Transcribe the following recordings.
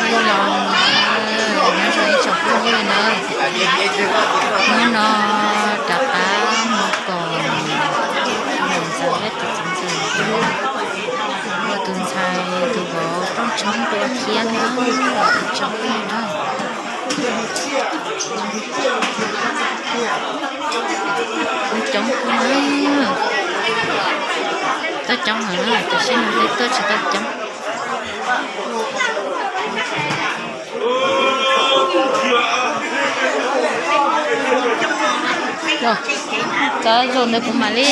Los nyob zoo ib tsoom phooj ywg na, hnub no rov qab mus koom tus niam ntxawm thiab tus txiv ntxawm nkawd ua tus ntxhais tus vauv rooj tshoob dua thiab na, ib tsoom phooj ywg na. Coob kawg na, tuaj coob heev na, tam sim no peb tuaj tsis tau coob. Txawm zaum ntawd kuv mam li.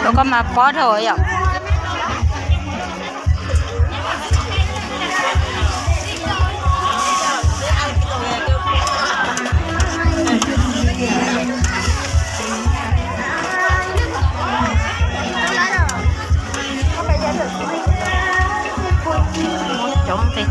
Rau koj mas pob dhau yom. Coob tes.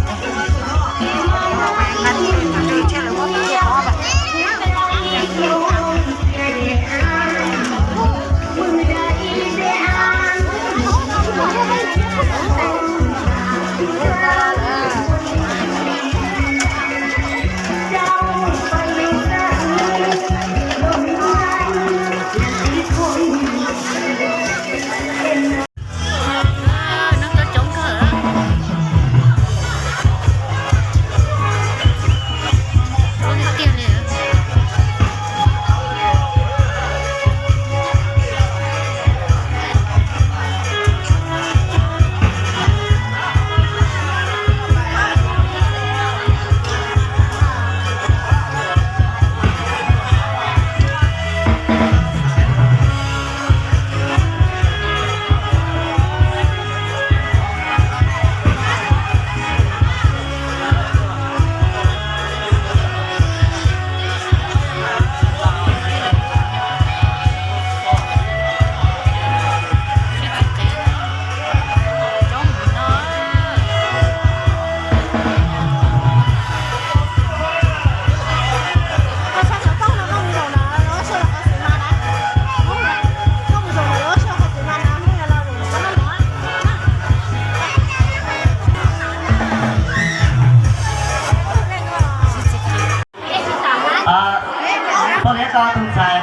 Poj niam, koj tus ntxhais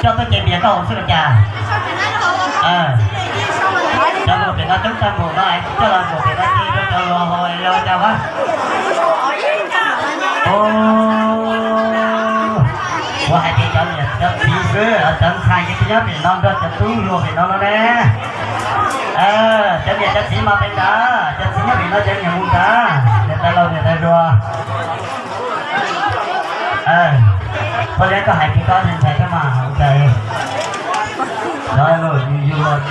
coj tuaj ces npias koj haus xwb los cas? Cov luag pem no coob tag npaum no, coj los npaum pem no ces cov luag haus los cas as? Ua hais tias cov niam cov txiv xwb, cov ntxhais ces nyob pem no nrog cov tub luag pem no no ne. Cov niam cov txiv mas pem ntawd, cov txiv nyob pem no, cov niam mus ntawd, niam tais laus niam tais hluas. Poj niam, koj hais tias koj tus ntxhais thiab mas ua cas, yus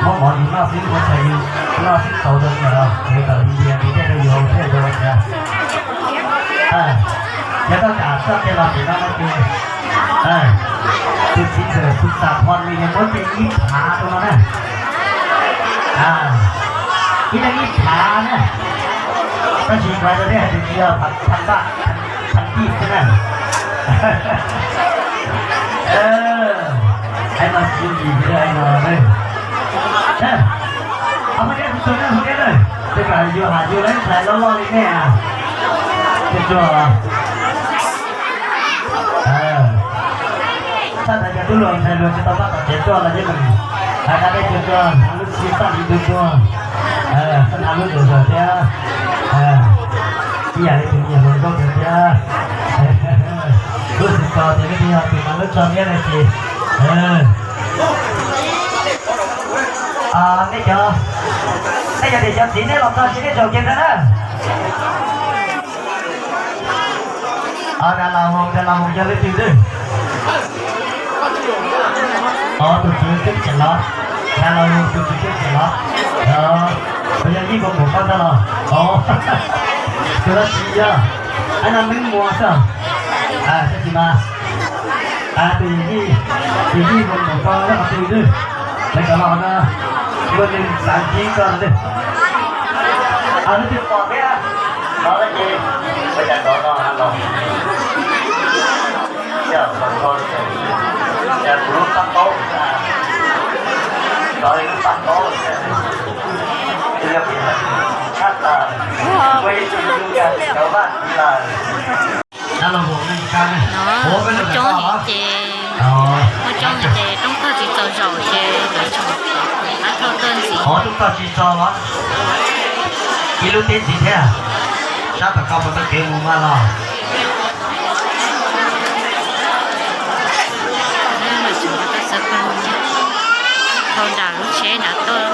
muab mov yus noj xwb, ua cas yus noj xwb tau rau yus, yus kom li ntias li tej rau yus thiaj rau ua cas. Yog koj kam txoj kev los tim no no ces tus txiv ntxawm tus xam phom nws yuav muab tej ib phav rau no na. Ib leeg ib phav na. Tab sis kuv hais rau nej hais tias tsis yog phav npaj, phav tij xwb na. Hais no tsis yog vim hais no. Poj niam, tus txog na, poj niam na. Yuav has yuav lawv ntxhais loj loj li nej a. Tsuag tsuag. Txhaj tas cov tub hluas ntxhais hluas tsis tau pab tom kev tuaj los yeej hais dab dej tsuag tsuag, hnav lub txhij txaj li tsuag tsuag, hnav lub ntus ntawd thiab. Ib yam li tus niam hluas nkauj ntawd thiab. Lub xwm txog ces nej yog tus mas lub tso niab no ces. Nej cov, nej yog tias cov txiv nej los txog ces nej zaum kiag ntag na. Dab laug Hoo, dab laug Hoo yog leej twg twb? Tus txiv twb tseem los, dab laug Hoo tus txiv twb tseem los. Puas yog Yij Npoo Npaum koj ntag los? Tus no tsis yog, ab no Meeb Muas xwb. Tab sis mas tus Yij, tus Yij Npoo Npaum koj yog qhov twg twb? Lawv cov los no, muaj neeg xav ntsib koj na. Leej twg pom thiab, los no ces ua cas tod no los. Cas kuv lub paj taub, tod li lub paj taub, tshaj tawm, ua ib tug yug yog cov vaj txiv lawm. Dab laug Hoo, nej kab ne? Muaj coob heev ces, muaj coob heev ces roob tog tsis txaus zaum ces lawv tseem thauj tuaj ntxiv. Roob tog tsis txaus los? Ib lub teb ntxiv thiab. Sab tom koj puas tau kev mus mas los? Thauj nram lub tsheb nrad tuaj.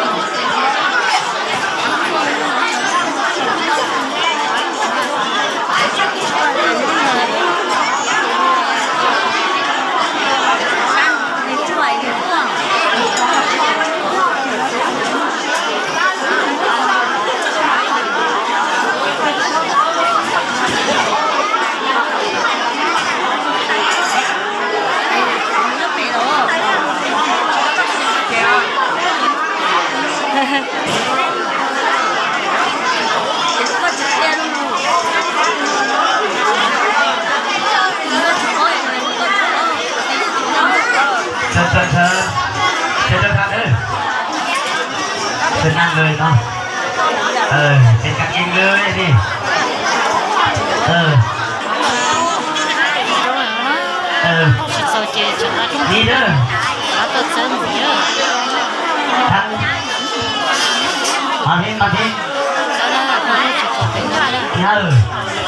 Sawv daws, sawv daws, sawv daws no, ces kas ib lub li. Li na. Mas li, mas li.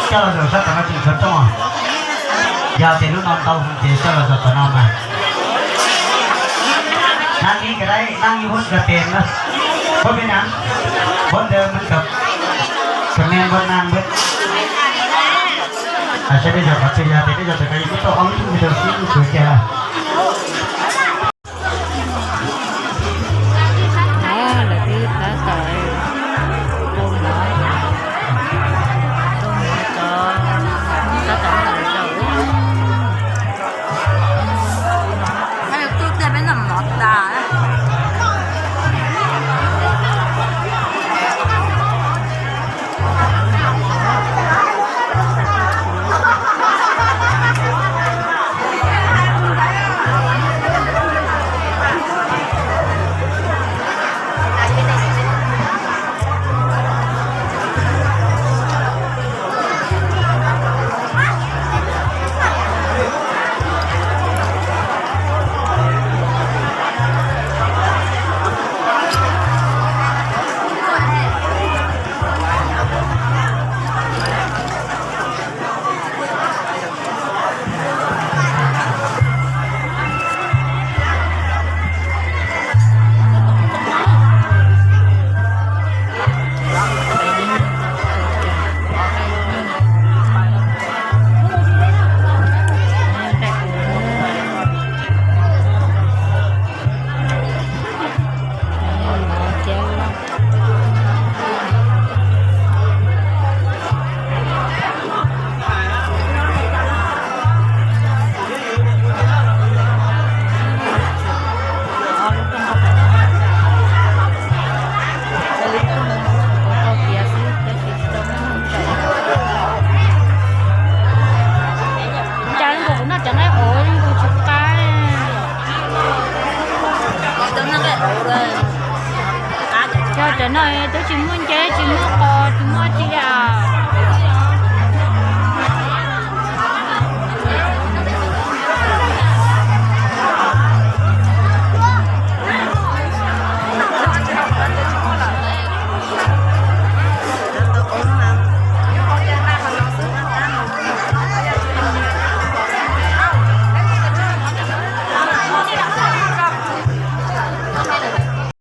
Coj los zaum sab tom no tseem tshuav rooj. Yog tias lub no ntau ces coj los zaum tom no mas. Nab ni ka dai nab ni hub ka tes na. Hub peb nab, hub ntawd me ka, ka me npua nab npua. Saib peb zaum qhov twg, yog tias peb zaum tom no yus muab tau ob lub rooj rau sib ntxuav kiag. Lawv twb tab tom rau mov, rau mov cov tab tom zaum. Twb tiag peb noj mov tas. Cas nkaus kuv noj cov nqaij ua nkaus tsis qab. Cov no twb tsis muaj